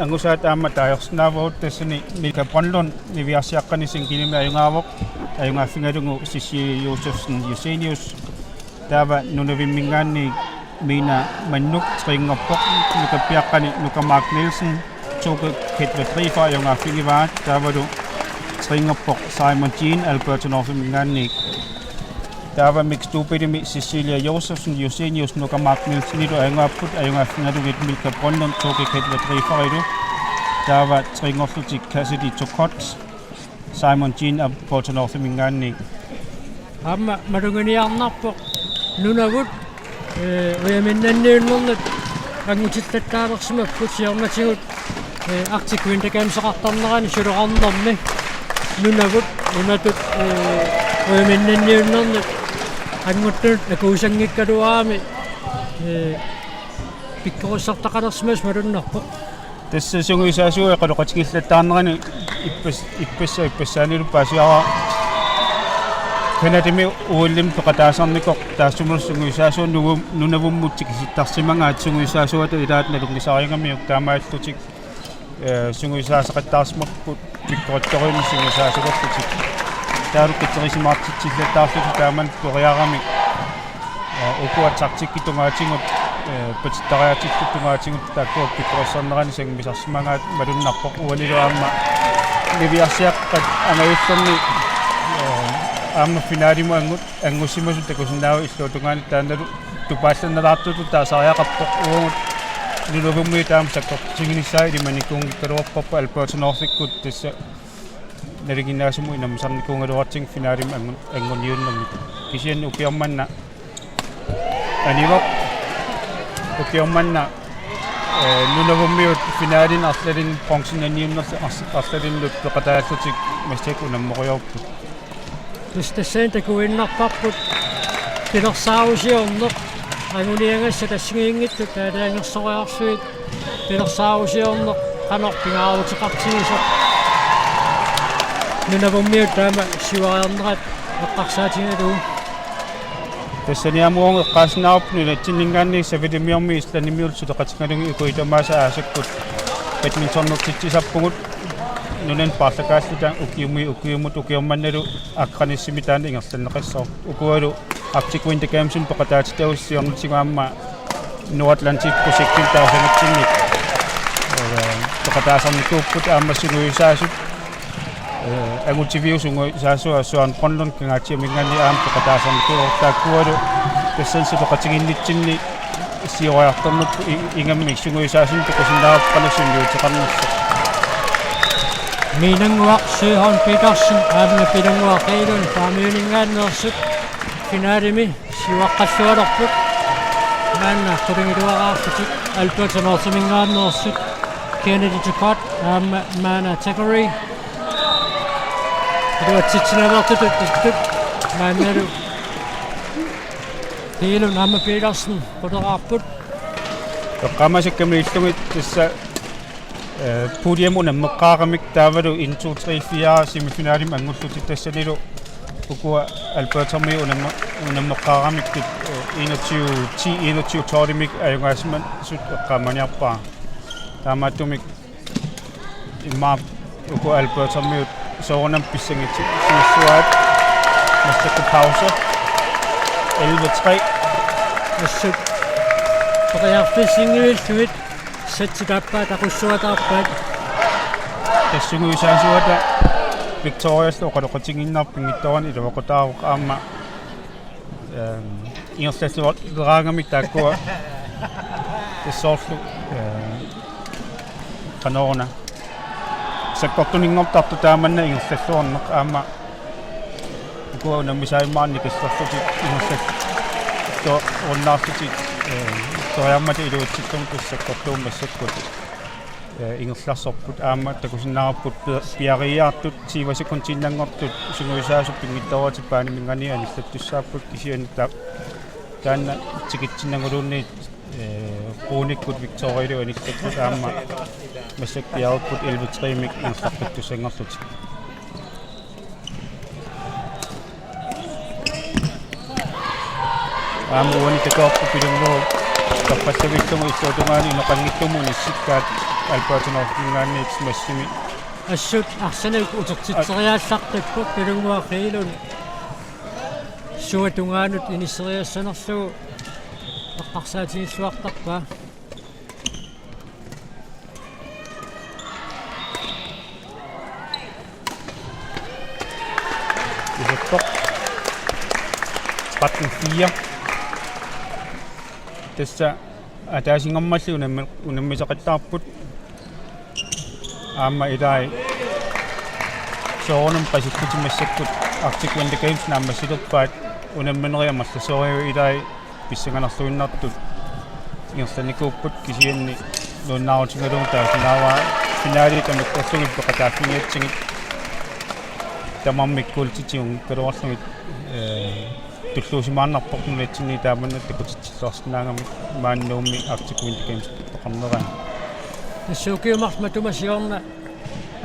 angusaat aamma taagorsinnaavagut, tassani Mika Brønlund niviarsiaqqani singlemik ajugaavoq, ajugaaffigalugu Cecilie Josefsen Josenius. Taava nunavimminngaanniit Mina Mannuk treanngorpoq, nukappiaqqani Nuka Mark Nielsen, Toke Ketler Driver ajugaaffigivaat, taavalu treanngorpoq Simon Jean Alberta Northiminngaanniit. Taava mixed doublemi Cecilia Josefsen Josenius Nuka Mark Nielsenilu ajugaapput, ajugaaffigalugit Milka Brønlund Toke Ketler Driver-ilu. Taava treanngorlutik Cassidy Tokot Simon Jean Alberta Northiminngaanniit. Aamma maluginiarnarpoq Nunavut, ee, ujaminnanniunnerni angutillattaalersimapput siornatigut, ee, Arctic Winter Gameseqartarnerani suloqarnermi Nunavut imatut, ee, ujaminnanniunnerni anguttunut akuusanngikkaluarami, ee, pikkorissartaqalersimasut malunnarpoq. Tassa sungiusaasuat oqaloqatigillattaarnerani ippas-, ippassaq ippassaanilu paasivaat. Canadami O L-imi peqataasarnikoq taassuma sungiusaasuat Nunavum-, Nunavummut tikisittarsimagaat sungiusaasuata ilaat nalunngisariugamiuk, taamaalillutik, ee, sungiusaasaqattaarsimapput pikkorissorujussuarmik sungiusaasugallutik. Taavalu qiterisimaartitsillattaarlutik taamani periarami. Ee, ukua taktikkit tungaatigut, ee, patittariaatillutik tungaatigut taakkua pikkorissarnerani sammisarsimagaat malunnarpoq, uanilu aamma niviarsiaqqat angajullerni, ee, aamma finalimut angut-, angusimasut takusinnaavat illuatungaani, taannalu tupaallannalaartutut taasariaqarpoq, uagut Nunavummiut taama sakkortutiginissaat ilimanikuunngikkaluarparput Alberta Northikkut tassa nalinginnaasumut unammisarnikuugaluartigu finalimi angun-, anguniunnermik. Kisianni ukioq manna anivoq, ukioq manna, ee, Nunavummiut finalimi arlalinni bronzeniunnerlu ars-, arlalinnut peqataallutik massakkut unammerujoorput. Tassa tassani takuinnarparput pilersaarusiorneq, anguniagassat assigiinngitsut aalajangersoriarsuit pilersaarusiorneq qanoq pingaaruteqartigisoq. Nunavummiut taama siuariarnerat eqqarsaatigalugu. Tassani aamma uagut eqqaasinnaavarput nunatsinninngaanniit Savalimiormiut Islandimiullu suleqatigalugit ukui tamaasa aasakkut badmintonertitsisarpugut. Nunani paarlakaalluta ukiumi ukiumut, ukioq mannalu Akranessimi taanna ingerlanneqassaaq. Ukualu Arctic Winter Gamesimi peqataatitavut siornatigut aamma Nordatlantic Projektimi taasarnatsinnik, ee, peqataasarnikuupput aamma sungiusaasut, ee, angutiviup sungiusaasua Søren Brønlund Kangaatsiaminngaanniit aamma peqataasarnikuuvoq, taakkualu tassani suleqatigiinnitsinni siuariartornerput i-, ingammik sungiusaasunik takusinnaavarput qanoq sunniuteqarnersoq. Miinannguaq Søholm Petersen aamma Pilunnguaq Hegelund Faamiuninngaanneersut finalimi siuaqqallualerput. Maanna qulingiluaraarlutik Alberta Northiminngaanneersut Kennedy Dupont aamma Maana Thackeray. Iluatsitsinaveertutut ittut maannalu Hegelund aamma Petersen quleraarput. Eqqaamasakkamiillugit tassa, ee, puljemut unammeqqaaramik taavalu en, to, tre, fire semifinalimut anngullutik, tassanilu ukua Albertamiut unamme-, unammeqqaaramikkit, ee, enogtyve ti, enogtyve tolvimik ajugaasimasut eqqaamaniarpara. Taamaattumik Immaqa uku Albertamiut soorunami pissanngitsi-, sivissuaat. Massakkut pause. Elleve tre. Assut. Periarfissinngivillugit. Satsi tappaa taqussuataarpaat. Tassunga usaasuata Victoriallu oqaloqatigiinnarpoq pinngitsoorani iluaqutaavoq aamma, ehm, ingerlalluarleraangamik taakkua tassoorlu, ehm, qanoruna. Sakkortuninngortartoq taamanna ingerlalluarneq aamma ukua unammisai maani kasserlutik ingerlallutik unnaarlutik, eh, toriarmata iluatsillugit sakkortuummat massakkut, eh, ingerlassorput aamma takusinnaavarput pi-, piareertut tyve sekundiinnanngortut sungiusaasut pinngitsooratik baaniminngaanniit anillattussaapput kisianni ta-, taanna tikitsinnaguluunniit, eh, Bruunikkut Victorialu anillakkut aamma massakkut piareerput elleve tre-mik ingerlaqqittussanngorlutik. Aamma uani takoorput Pilunnguup tappallavillunga illuatungaani inoqanngitsumut inissikkaat Alberta Northiminngaanniit smassimi. Assut arsanik utertitseriallartippoq Pilunnguaq Riilun. Suatungaanut iniseriassanerlugu eqqarsaatigilluartarpaa. Isertoq. Tretten fire. Tassa ataasinngormalli unammi-, unammisaqattaarput. Aamma ilai soorunami qasipputit massakkut Arctic Winter Games naammassilerpaat unamminerit amerlasoorujussuit ilai pissanganarluinnartut ingerlannikuupput kisianni nuannaarutigalugu taasinaavaa finaali tamakkerlugit peqataaffiginiatsigit tamarmik guldit unngikkaluarlugit, eh, tulluusimaarnarpoq nunatsinni taamanna takutitsilluarsinnaagamik maani Nuummi Arctic Winter Games peqarnerani. Tassa ukiut marluk matuma siorna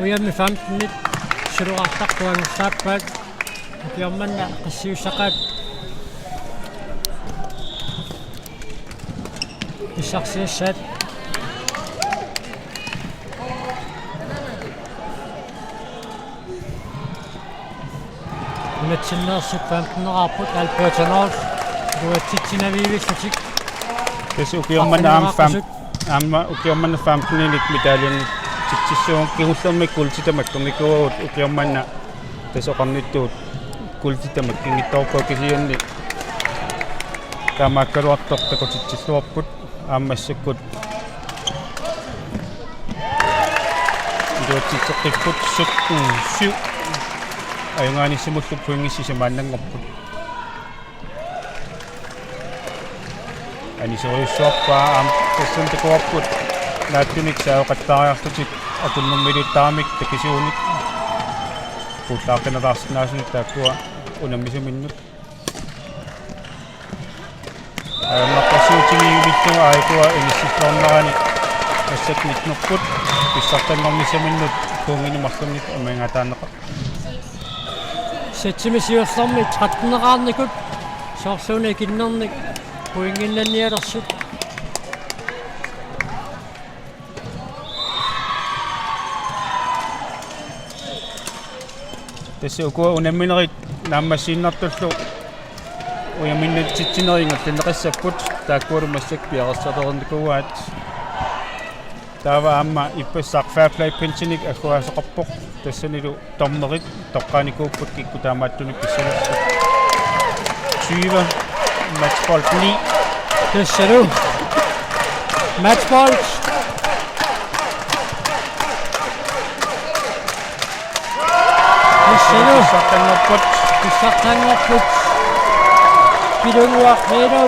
ujammik femtenit suloqartartut angerlaappaat. Ukioq manna qassiussaqaat pissarsiassaat. Nunatsinneersut femteneqarput Alberta North iluatsitsinaviivillutik. Tassa ukioq manna aamma fem-, aamma ukioq manna femteninik medaljenititsissuugut, kingullermik guldit tamakkernikuuagut ukioq manna tassa oqarnittut guldit tamakkinngitsoorpagut kisianni taamaakkaluartoq takutitsilluarput. Aamma massakkut iluatsitseqqipput sytten syv. Ajugaaniissimullu pointit sisamaannanngorput. Aniseriussuarpaa aamma tassani takuarput naatsunik saaveqattaariarlutik akunnermiliuttaramik takisuunik. Puullaaqqinalaarsinnaasunik taakkua unammisaminnut. Ajornartorsiutigivillugu aajuku inissilluarnerani massakkut nittenerput pissartanngornissaminnut pointinik marlunnik amigaataarneqarpoq. Satsimi siullermi tretteneqarnikut soorluuna ikinnernik pointinnannialersut. Tassa ukua unamminerit naammassiinnartullu ujaminnutsitsinerit ingerlanneqassapput, taakkualu massakkut piareersarnikuuaat. Taava aamma ippassaq Fair Play Pinsinik agguaasoqarpoq, tassanilu dommerit toqqaanikuupput kikkut taamaattunik pissanersut. Tyve, matchbold ni. Tassalu. Matchbold. Tassalu. Pissartanngorput. Pissartanngorput. Pilunnguaq Riilu.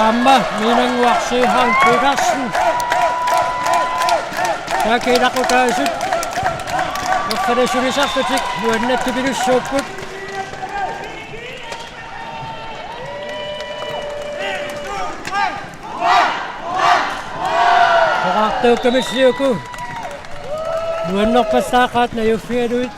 Aamma Miinannguaq Søhang Petersen. Taakku ilaqutaasut. Uffale sulisarlutik nuannaartupilussuupput. Oqartuukkamilli uku nuannerpallaaqaat najuuffigalugit.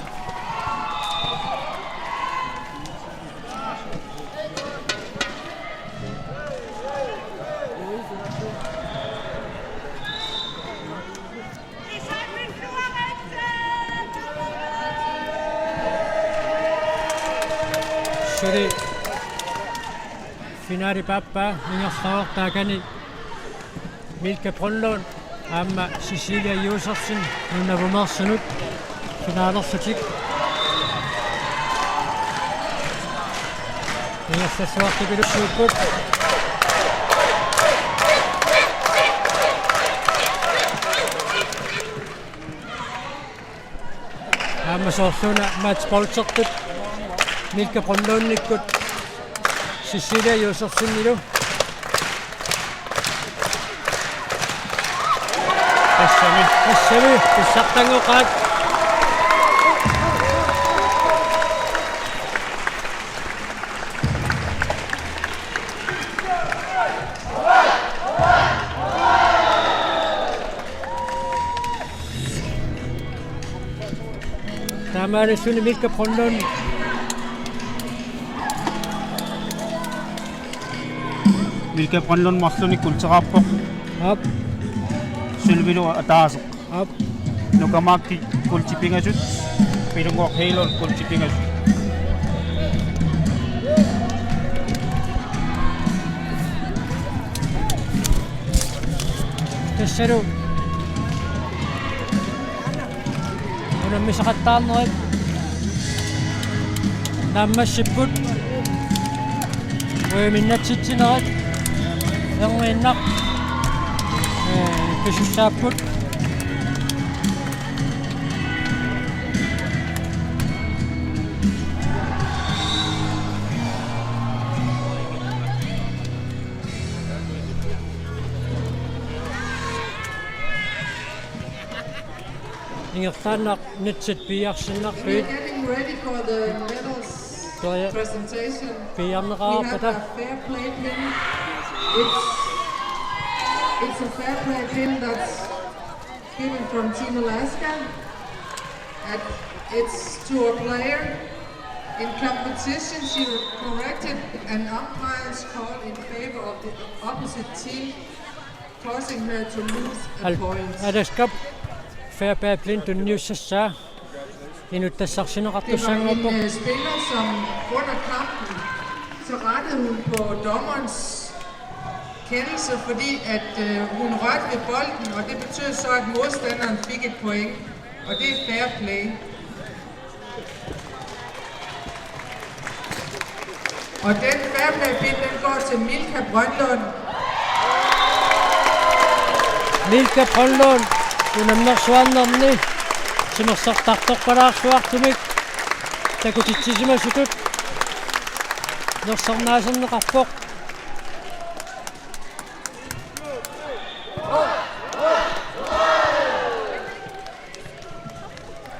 Eli finale paappaa ingerlaartaakani Milka Brønlund aamma Cecilia Josefsen Nunavumeersunut finaalerlutik ingerlalluartut ilusiupput. Aamma soorluuna Mats Boltertut Milka Brønlundikkut Cecilia Josefsenilu. Tassami. Tassami, pissartanngorpaat. Taamaalilluni Milka Brønlund. Milka Brønlund marlunnik kuulteqarpoq. Aap. Sølvilu ataaseq. Aap. Nukamaki kuultit pingasut. Pilunngooq Heilund kuultit pingasut. Tassalu unammisaqattaarnerit naammassipput. Uiminnatsitsinerit erniinnaq, ee, pisussaapput. Ingerlaannaq netsit piiarsinnarput. We're getting ready for the medals presentation. We have a fair play pin. It's, it's a fair play pin that's given from Team Alaska. And it's to a player in competition. She corrected an umpire's call in favor of the opposite team, causing her to lose a point. Alaskap fair play pin tunniussassaa. Inuttassarsineqartussanngorpoq. Det var en, øh, spiller, som under kampen, så rettede hun på dommerens kendelse, fordi at, øh, hun rørte ved bolden, og det betød så, at modstanderen fik et point. Og det er fair play. Og den fair play pin, den går til Milka Brønlund. Milka Brønlund, unammersuarnerni timersortartorpalaarsuartumik takutitsisimasutut nersornaaserneqarpoq.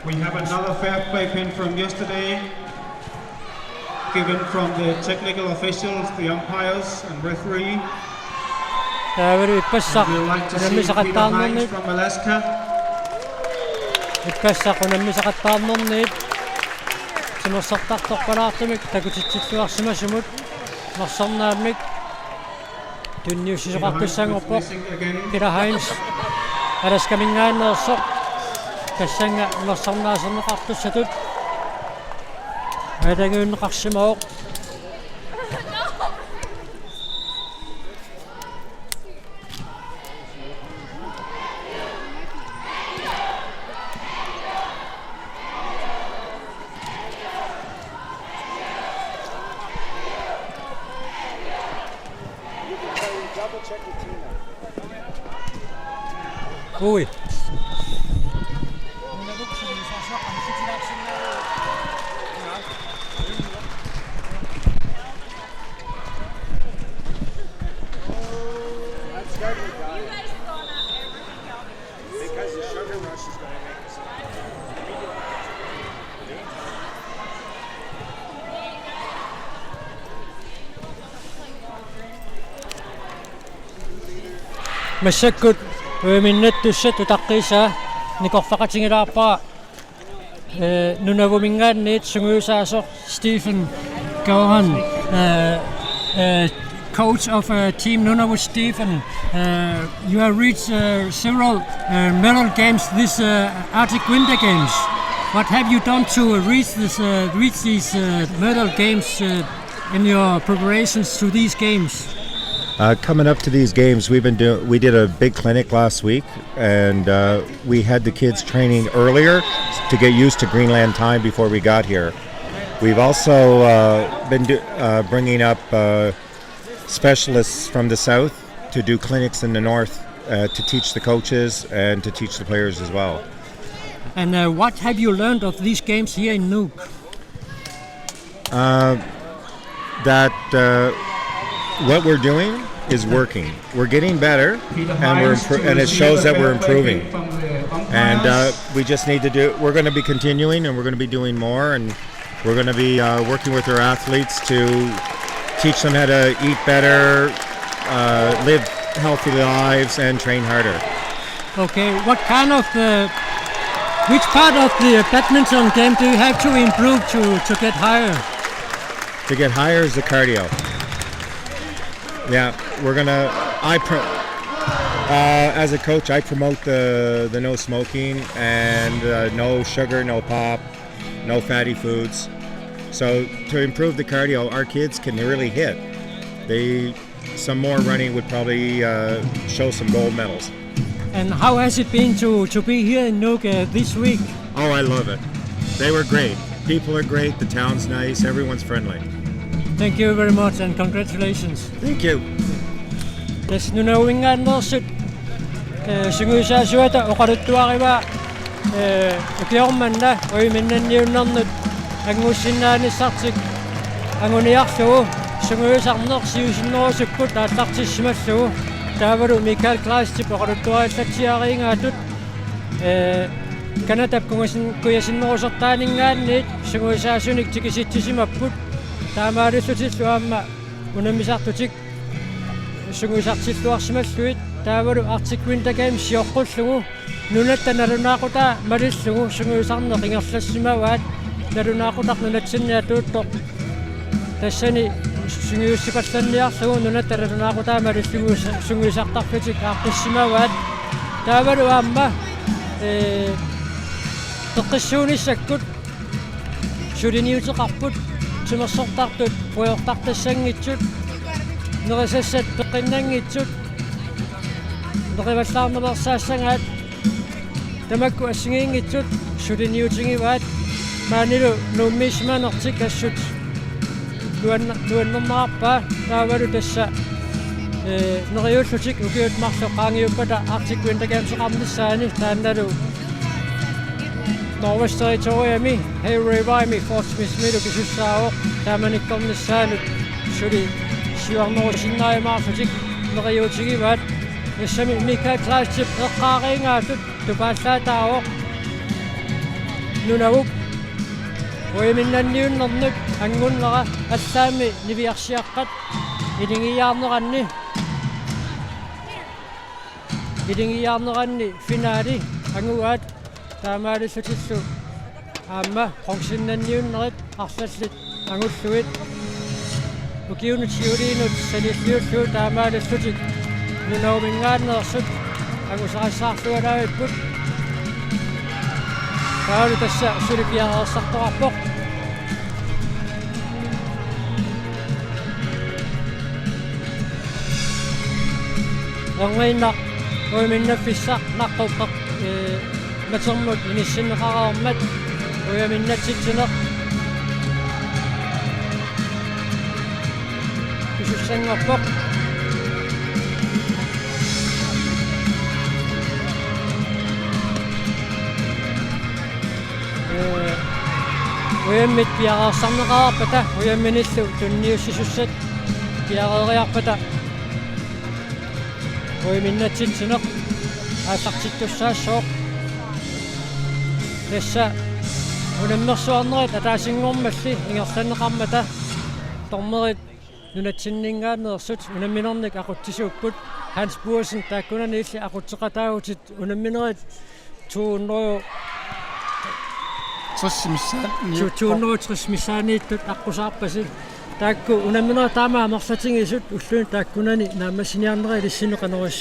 We have another fair play pin from yesterday, given from the technical officials, the umpires and referee. Taavalu ippassaq unammisaqattaarnermi. And we'd like to see Peter Heinz from Alaska. Ippassaq unammisaqattaarnermi timersortartorpalaartumik takutitsilluarsimasumut nersornaammik. Tunniussisoqartussanngorpoq Peter Heinz Alaskaminngaanneersoq, tassannga nersornaaserneqartussatut aalajangiunneqarsimavoq. Ui. Massakkut uiminnaattussat utaqqiisaa nikorfaqatigilaarpara, eh, Nunavuminngaanniit sungiusaasoq Stephen Gohan, eh, eh, coach of, eh, Team Nunavut, Stephen. Eh, you have reached, eh, several, eh, medal games this, eh, Arctic Winter Games. What have you done to uh, reach this, uh, reach these uh, medal games uh, in your preparations to these games? Uh, coming up to these games, we've been doing. We did a big clinic last week, and uh, we had the kids training earlier to get used to Greenland time before we got here. We've also uh, been do, uh, bringing up uh, specialists from the south to do clinics in the north uh, to teach the coaches and to teach the players as well. And uh, what have you learned of these games here in Nuuk? Uh, that uh, what we're doing is working. We're getting better, and we're impro- and it shows that we're improving. And uh, we just need to do. We're going to be continuing, and we're going to be doing more, and we're going to be uh, working with our athletes to teach them how to eat better, uh, live healthy lives, and train harder. Okay, what kind of the, which part of the badminton game do you have to improve to, to get higher? To get higher is the cardio. Yeah, we're gonna. I pro, uh, as a coach, I promote the the no smoking and uh, no sugar, no pop, no fatty foods. So to improve the cardio, our kids can really hit. They some more running would probably uh, show some gold medals. And how has it been to, to be here in Nuuk uh, this week? Oh, I love it. They were great. People are great. The town's nice. Everyone's friendly. Thank you very much and congratulations. Thank you. Tassa Nunaaminngaanneersut, eh, sungiusaasuata oqaluttuarivaa, eh, ukioq manna ujaminnanniunnernut angusinnaanissartik anguniarlugu sungiusarneq siusinnerusukkut aallartissimallugu. Taavalu Michael Kleistip oqaluttuarillatsiariingaatut, eh, Canadap kujasin-, kujasinnerusortaaninngaanniit sungiusaasunik tikisitsisimapput. Taamaalillutillu aamma unammisartutik sungiusartilluarsimallugit taavalu Arctic Winter Games sioqqullugu nunatta nalunaaqutaa malillugu sungiusarneq ingerlassimavaat. Nalunaaqutaq nunatsinni atuuttoq tassani sungiussipallanniarlugu nunatta nalunaaqutaa malillugu sungiusartarfitik aaqqissimavaat. Taavalu aamma, eh, peqqissuunissakkut suliniuteqarput, timersortartut pujortartassanngitsut, nerisassat peqqinnanngitsut, nerivallaarnaveersaassagaat, tamakku assigiinngitsut suliniutigivaat, maanilu nuummiissimanertik assut nuanna-, nuannernerarpaa. Taavalu tassa, eh, neriullutik ukiut marluk qaangiuppata Arctic Winter Gameseqarnissaanni taannalu Northwest Territoriami Hale Reviremi Fort Smithimilu pisussaavoq, taamanikkornissaanut suli siuarnerusinnaajumaarlutik neriuutigivaat. Tassami Michael Kleistip eqqaariingaatut tupaallaataavoq Nunavummi ujaminnanniunnernut angunnera allaammi niviarsiaqqat iligiiaarneranni, iligiiaarneranni finaali angugaat. Taamaalillutillu aamma bronzennanniunnerit arlallit angullugit ukiunut siuliinut sanilliullugu taamaalillutik Nunavuminngaanneersut angusarissaarluarlaavipput. Taavalu tassa suli piareersartoqarpoq. Erniinnaq ujaminnaffissaq naqqoqqaq, eh, matermut inissinneqareermat ujaminnatsitsineq pisussanngorpoq. Eh, ujammit piareersarneqareerpata ujamminillu tunniussisussat piareeriarpata ujaminnatsitsineq aallartittussaassooq. Tassa unammersuarnerit ataasinngormalli ingerlanneqarmata dommerit nunatsinninngaanneersut unamminernik aqutsisuupput. Hans Buersen taakkunani illit aqutseqataavutit, unamminerit to hundrede tres missaani. To-, to hundrede tres missaaniittut aqqusaarpasi. Taakku unamminerit taama amerlatigisut ulluni taakkunani naammassiniarnerat ilissinnut qanoq